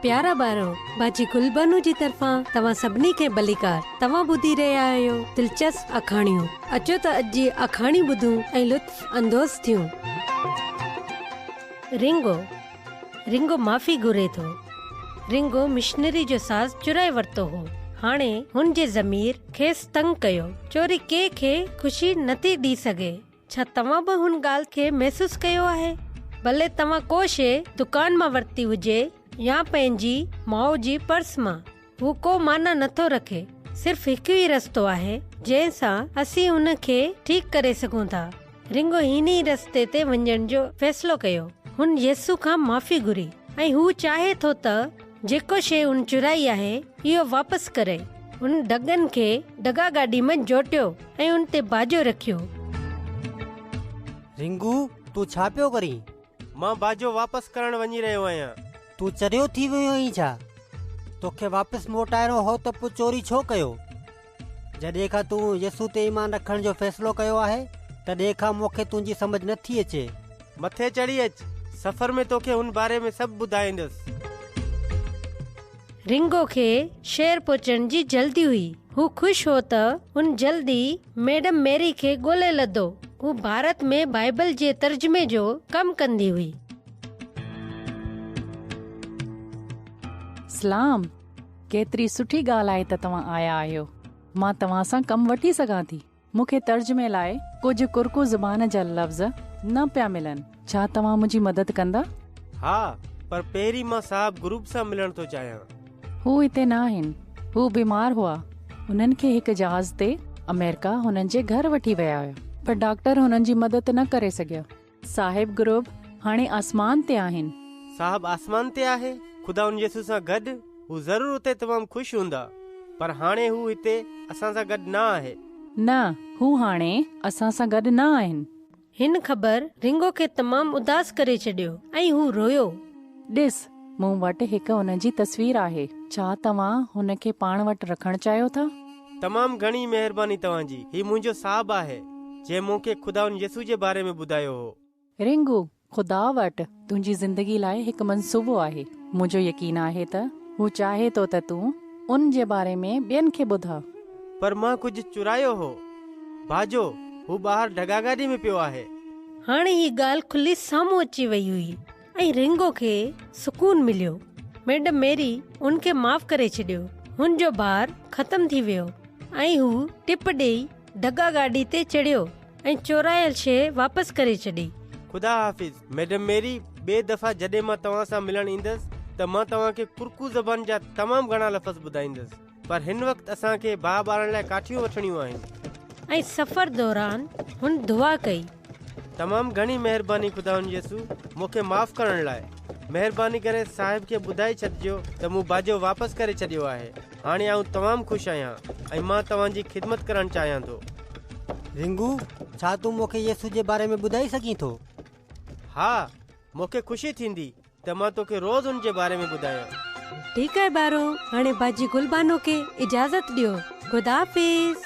پيارا ٻارو، باجي گلبانو جي طرفان توهان سڀني کي ڀليڪار. توهان ٻڌي رهيا آهيو دلچسپ آکاڻيون. اچو ته اڄ جي آکاڻي ٻڌون ۽ لطف اندوز ٿيون. رنگو، رنگو معافي گهري ٿو. رنگو مشنري جو ساز چورائي ورتو هو. هاڻي هن جي ضمير کيس تنگ ڪيو. چوري ڪنهن کي خوشي نٿي ڏئي سگهي. ڇا توهان به هن ڳالهه کي محسوس ڪيو آهي؟ ڀلي توهان ڪو شيء دڪان مان ورتي هجي يا پنهنجي ماء جي پرس مان، هو ڪو معنيٰ نٿو رکي. صرف هڪ ئي رستو آهي جنهن سان اسين ان کي ٺيڪ ڪري سگهون ٿا. رنگو هن ئي رستي تي وڃڻ جو فيصلو ڪيو. هن يسوع کان معافي گهري ۽ هو چاهي ٿو ته جيڪو شيء هن چورائي آهي، اهو واپس ڪري. هن ڍڳن کي ڍڳا گاڏي ۾ جوٽيو ۽ ان تي باجو رکيو. رنگو، تون ڇا پيو ڪرين؟ مان باجو واپس ڪرڻ وڃي رهيو آهيان. تون چريو ٿي ويو آهين ڇا؟ توکي واپس موٽائڻو هو ته پوء چوري ڇو ڪيو؟ جڏهن کان تون يسوع تي ايمان رکڻ جو فيصلو ڪيو آهي، تڏهن کان مون کي تنهنجي سمجهه نه ٿي اچي. مٿي چڙهي اچ، سفر ۾ توکي هن باري ۾ سڀ ٻڌائيندس. رنگو کي شهر پهچڻ جي جلدي هئي. هو خوش هو ته هن جلد ئي ميڊم ميري کي ڳولي لڌو. هو ڀارت ۾ بائيبل جي ترجمي جو ڪم ڪندي هئي. سلام! ڪيتري سٺي ڳالهه آهي ته توهان آيا آهيو. مان توهان سان ڪم وٺي سگهان ٿي. مون کي ترجمي لاء ڪجهه ڪرڪو زبان جا لفظ نه پيا ملن. ڇا توهان منهنجي مدد ڪندا؟ ها، پر پهرين مان صاحب گروپ سان ملڻ ٿو چاهيان. هو هتي نه آهن. هو بيمار هئا. انهن کي هڪ جهاز تي آمريڪا هنن جي گهر وٺي ويا هيا. پر ڊاڪٽر هنن جي مدد نه ڪري سگهيا. صاحب گروب هاڻي آسمان تي آهن. صاحب آسمان تي آهي؟ خداوند يسوع سان گڏ؟ هو ضرور اتي تمام خوش هوندا. پر هاڻي هو هتي اسان سان گڏ نه آهي. نه، هو هاڻي اسان سان گڏ نه آهن. هن خبر رنگو کي تمام اداس ڪري ڇڏيو ۽ هو رويو. ڏس، مون وٽ هڪ هن جي تصوير آهي. ڇا توهان هن کي پاڻ وٽ رکڻ چاهيو ٿا؟ تمام گهڻي مهرباني توهان جي. هي منهنجو صاحب آهي، جنهن مون کي خداوند يسوع جي باري ۾ ٻڌايو هو. رنگو، خدا وٽ تنهنجي زندگي لاء هڪ منصوبو آهي. منهنجو يقين آهي ته هو چاهي ٿو ته تون ان جي باري ۾ ٻين کي ٻڌاء. پر مان ڪجهه چورايو هو. باجو، هو ٻاهر ڍڳاگاڏي ۾ پيو آهي. هاڻي هي ڳالهه کلي سامهون اچي وئي هئي. ۽ رنگو کي سڪون مليو. ميڊم ميري هن کي معاف ڪري ڇڏيو. هن جو بار ختم ٿي ويو ۽ هو ٽپ ڏيئي ڍڳا گاڏي تي چڙهيو ۽ چورايل شيء واپس ڪري ڇڏي. خدا حافظ ميڊم ميري، ٻئي دفعا جڏهن مان توهان سان ملڻ ايندس ته مان توهان کي ڪرڪو زبان جا تمام گهڻا لفظ ٻڌائيندس. پر هن وقت اسان کي باهه ٻارڻ لاء ڪاٺيون وٺڻيون آهن. ۽ سفر دوران هن دعا ڪئي. تمام گهڻي مهرباني خداوند يسوع، مون کي معاف ڪرڻ لاء. مهرباني ڪري صاحب کي ٻڌائي ڇڏجو ته مون باجو واپس ڪري ڇڏيو آهي. هاڻي آئون تمام خوش آهيان ۽ مان توهان جي خدمت ڪرڻ چاهيان ٿو. رنگو، ڇا تون مون کي يسوع جي باري ۾ ٻڌائي سگهين ٿو؟ ها، مون کي خوشي ٿيندي. ته مان توکي روز ان جي باري ۾ ٻڌايان. ٺيڪ آهي ٻارو، هاڻي باجي گل بانو کي اجازت ڏيو. خدا حافظ.